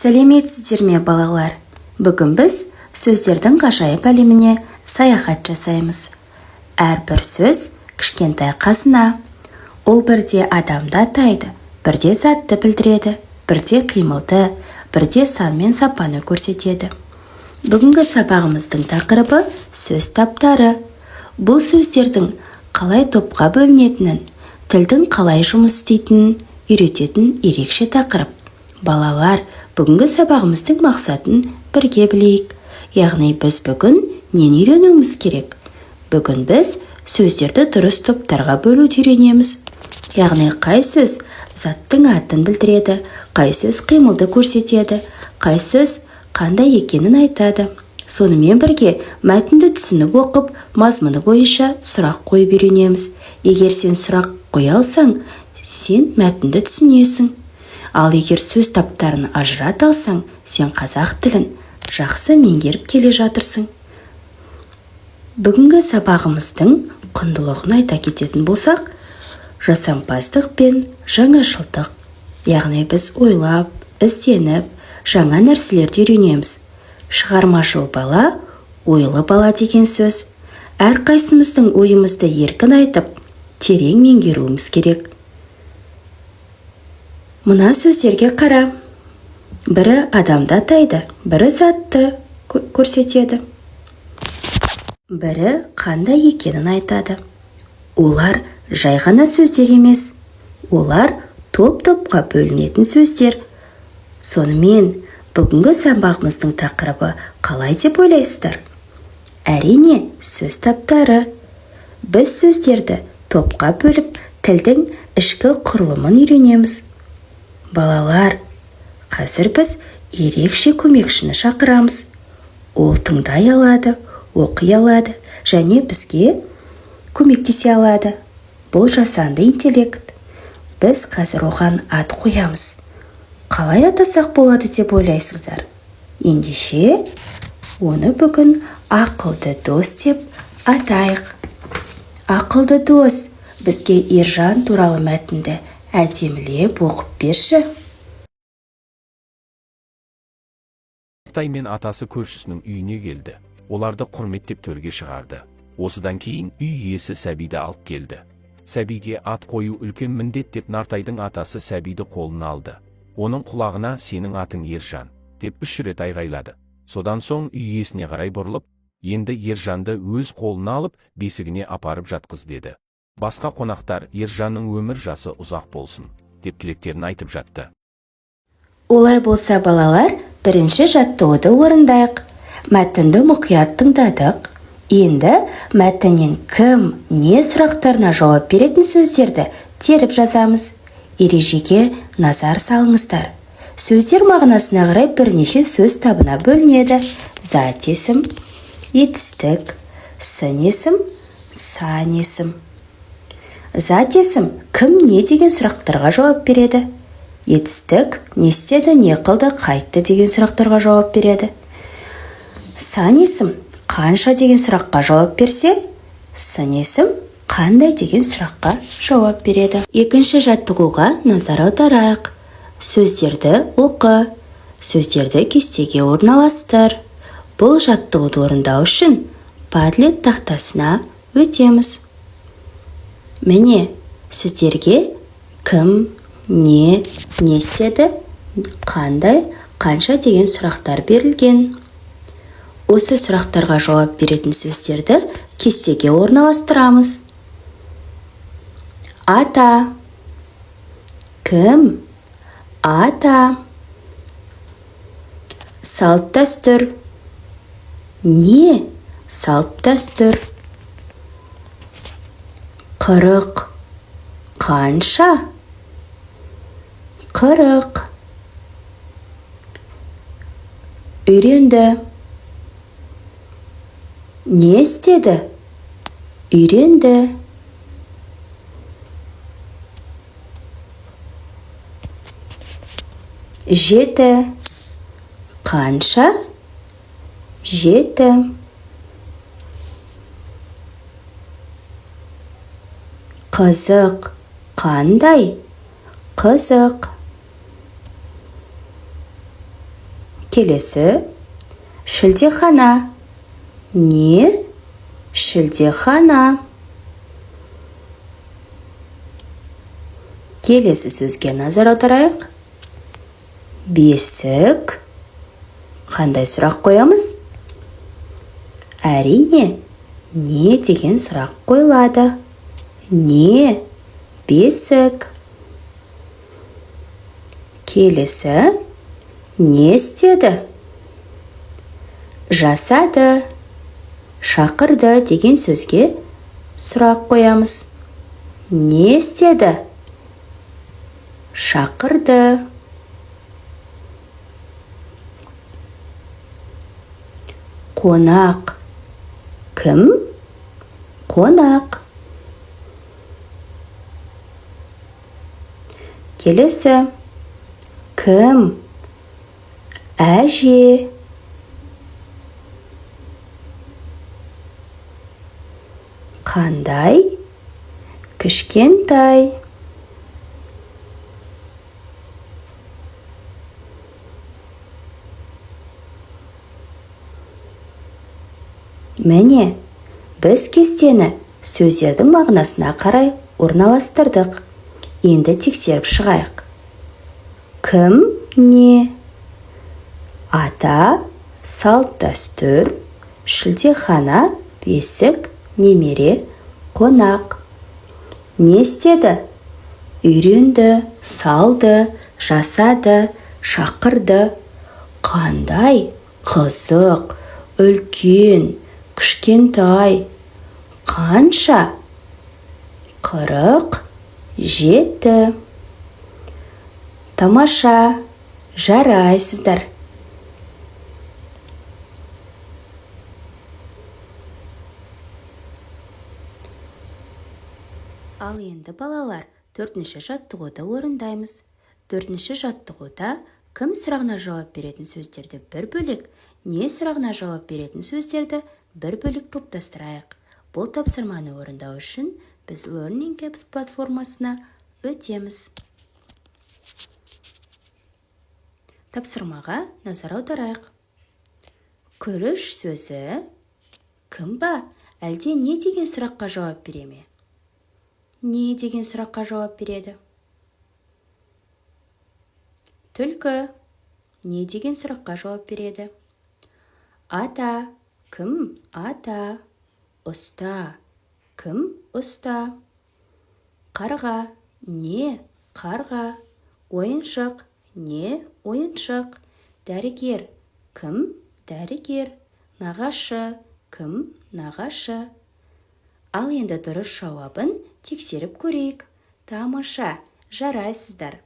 Сәлеметсіздер ме, балалар? Бүгін біз сөздердің ғажайып әлеміне саяхат жасаймыз. Әрбір сөз кішкентай қазына. Ол бірде адамды атайды, бірде затты білдіреді, бірде қимылды, бірде сан мен сапаны көрсетеді. Бүгінгі сабағымыздың тақырыбы сөз таптары. Бұл сөздердің қалай топқа бөлінетінін, тілдің қалай жұмыс істейтінін үйрететін ерекше тақырып. Балалар, бүгінгі сабағымыздың мақсатын бірге білейік. Яғни біз бүгін нені үйренуіміз керек? Бүгін біз сөздерді дұрыс топтарға бөлуді үйренеміз. Яғни қай сөз заттың атын білдіреді, қай сөз қимылды көрсетеді, қай сөз қандай екенін айтады. Сонымен бірге мәтінді түсініп оқып, мазмұны бойынша сұрақ қойып үйренеміз. Егер сен сұрақ қоя алсаң, сен мәтінді түсінесің. Ал егер сөз таптарын ажырата алсаң, сен қазақ тілін жақсы меңгеріп келе жатырсың. Бүгінгі сабағымыздың құндылығын айта кететін болсақ, жасампаздық пен жаңашылдық. Яғни біз ойлап, ізденіп, жаңа нәрселерді үйренеміз. Шығармашыл бала, ойлы бала деген сөз. Әрқайсымыздың ойымызды еркін айтып, терең меңгеруіміз керек. Мына сөздерге қара. Бірі адамды атайды, бірі затты көрсетеді. Бірі қандай екенін айтады. Олар жай ғана сөздер емес. Олар топ-топқа бөлінетін сөздер. Сонымен, бүгінгі сабағымыздың тақырыбы қалай деп ойлайсыздар? Әрине, сөз таптары. Біз сөздерді топқа бөліп, тілдің ішкі құрылымын үйренеміз. Балалар, қазір біз ерекше көмекшіні шақырамыз. Ол тыңдай алады, оқи алады және бізге көмектесе алады. Бұл жасанды интеллект. Біз қазір оған ат қоямыз. Қалай атасақ болады деп ойлайсыздар? Ендеше, оны бүгін ақылды дос деп атайық. Ақылды дос, бізге Ержан туралы мәтінді әдемілеп оқып берші. Нартай мен атасы көршісінің үйіне келді. Оларды құрметтеп төрге шығарды. Осыдан кейін үй иесі сәбиді алып келді. Сәбиге ат қою үлкен міндет деп Нартайдың атасы сәбиді қолына алды. Оның құлағына сенің атың Ержан деп 3 рет айғайлады. Содан соң үй иесіне қарай бұрылып, енді Ержанды өз қолына алып, бесігіне апарып жатқыз деді. Басқа қонақтар Ержанның өмір жасы ұзақ болсын деп тілектерін айтып жатты. Олай болса, балалар, бірінші жаттығуды орындайық. Мәтінді мұқият тыңдадық. Енді мәтіннен кім, не сұрақтарына жауап беретін сөздерді теріп жазамыз. Ережеге назар салыңыздар. Сөздер мағынасына қарай бірнеше сөз табына бөлінеді. Зат есім, етістік, сын есім, сан есім. Зат есім кім, не деген сұрақтарға жауап береді. Етістік не істеді, не қылды, қайтты деген сұрақтарға жауап береді. Сан есім қанша деген сұраққа жауап берсе, сын есім қандай деген сұраққа жауап береді. Екінші жаттығуға назар аударайық. Сөздерді оқы, сөздерді кестеге орналастыр. Бұл жаттығуды орындау үшін Padlet тақтасына өтеміз. Міне, сіздерге кім, не, не істеді, қандай, қанша деген сұрақтар берілген. Осы сұрақтарға жауап беретін сөздерді кестеге орналастырамыз. Ата. Кім? Ата. Салт-дәстүр. Не? Салт-дәстүр. 40. Қанша? 40. Үйренді. Не істеді? Үйренді. 7. Қанша? 7. Қызық. Қандай? Қызық. Келесі. Шілдехана. Не? Шілдехана. Келесі сөзге назар аударайық. Бесік. Қандай сұрақ қоямыз? Әрине, не деген сұрақ қойылады. Не? Бесік. Келесі. Не істеді? Жасады. Шақырды деген сөзге сұрақ қоямыз. Не істеді? Шақырды. Қонақ. Кім? Қонақ. Келесі. Кім? Әже. Қандай? Кішкентай. Міне, біз кестені сөздердің мағынасына қарай орналастырдық. Енді тексеріп шығайық. Кім, не? Ата, салт-дәстүр, шілдехана, бесік, немере, қонақ. Не істеді? Үйренді, салды, жасады, шақырды. Қандай? Қызық, үлкен, кішкентай. Қанша? 47. Тамаша, жарайсыздар. Ал енді, балалар, төртінші жаттығуды орындаймыз. Төртінші жаттығуда кім сұрағына жауап беретін сөздерді бір бөлек, не сұрағына жауап беретін сөздерді бір бөлек топтастырайық. Бұл тапсырманы орындау үшін біз Learning Apps платформасына өтеміз. Тапсырмаға назар аударайық. Күріш сөзі кім ба, әлде не деген сұраққа жауап бере ме? Не деген сұраққа жауап береді? Түлкі не деген сұраққа жауап береді? Ата, кім ата? Ұста, кім ұста? Қарға, не қарға? Ойыншық, не ойыншық? Дәрігер, кім дәрігер? Нағашы, кім нағашы? Ал енді дұрыс жауабын тексеріп көрейік. Тамаша, жарайсыздар.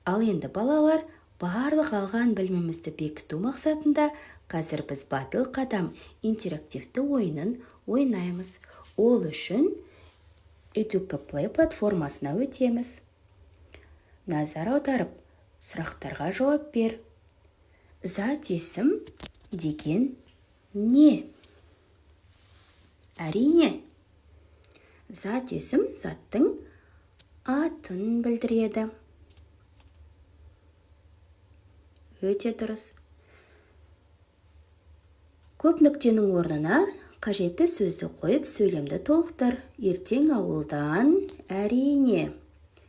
Ал енді, балалар, барлық алған білімімізді бекіту мақсатында қазір біз Батыл қадам интерактивті ойынын ойнаймыз. Ол үшін Educaplay платформасына өтеміз. Назар аударып, сұрақтарға жауап бер. Зат есім деген не? Әрине, зат есім заттың атын білдіреді. Өте дұрыс. Көп нүктенің орнына қажетті сөзді қойып, сөйлемді толықтыр. Ертең ауылдан, әрине,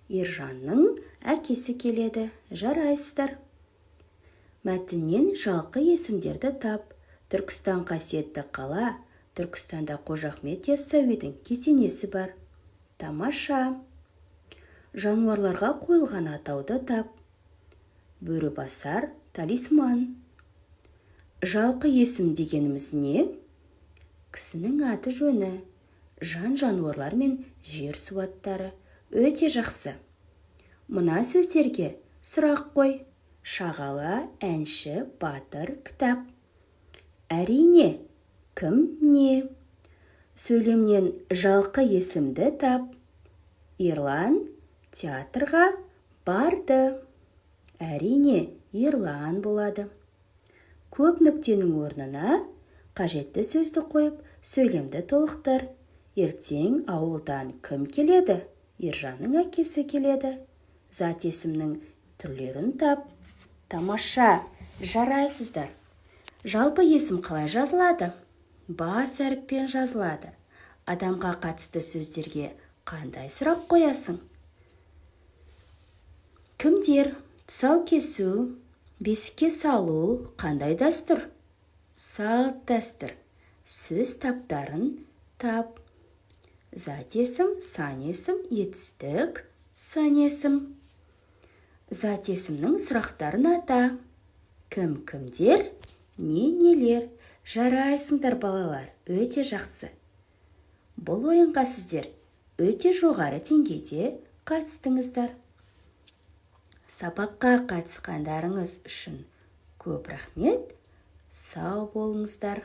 Ержанның әкесі келеді. Жарайсыздар. Мәтіннен жалқы есімдерді тап. Түркістан қасиетті қала. Түркістанда Қожа Ахмет Яссауидің кесенесі бар. Тамаша. Жануарларға қойылған атауды тап. Бөрібасар талисман. Жалқы есім дегеніміз не? Кісінің аты жөні, жан жануарлар мен жер су аттары. Өте жақсы. Мына сөздерге сұрақ қой. Шағала, әнші, батыр, кітап. Әрине, кім не? Сөйлемнен жалқы есімді тап. Ерлан театрға барды. Әрине, Ерлан болады. Көп нүктенің орнына қажетті сөзді қойып, сөйлемді толықтыр. Ертең ауылдан кім келеді? Ержанның әкесі келеді. Зат есімнің түрлерін тап. Тамаша, Жарайсыздар! Жалпы есім қалай жазылады? Бас әріппен жазылады. Адамға қатысты сөздерге қандай сұрақ қоясың? Кімдер? Тұсау кесу, бесікке салу қандай дәстүр? Салт дәстүр. Сөз таптарын тап. Зат есім, сан есім, етістік, сын есім. Зат есімнің сұрақтарын ата. Кім, кімдер, не, нелер. Жарайсыңдар, балалар, өте жақсы. Бұл ойынға сіздер өте жоғары деңгейде қатыстыңыздар. Сабаққа қатысқандарыңыз үшін көп рахмет. Сау болыңыздар.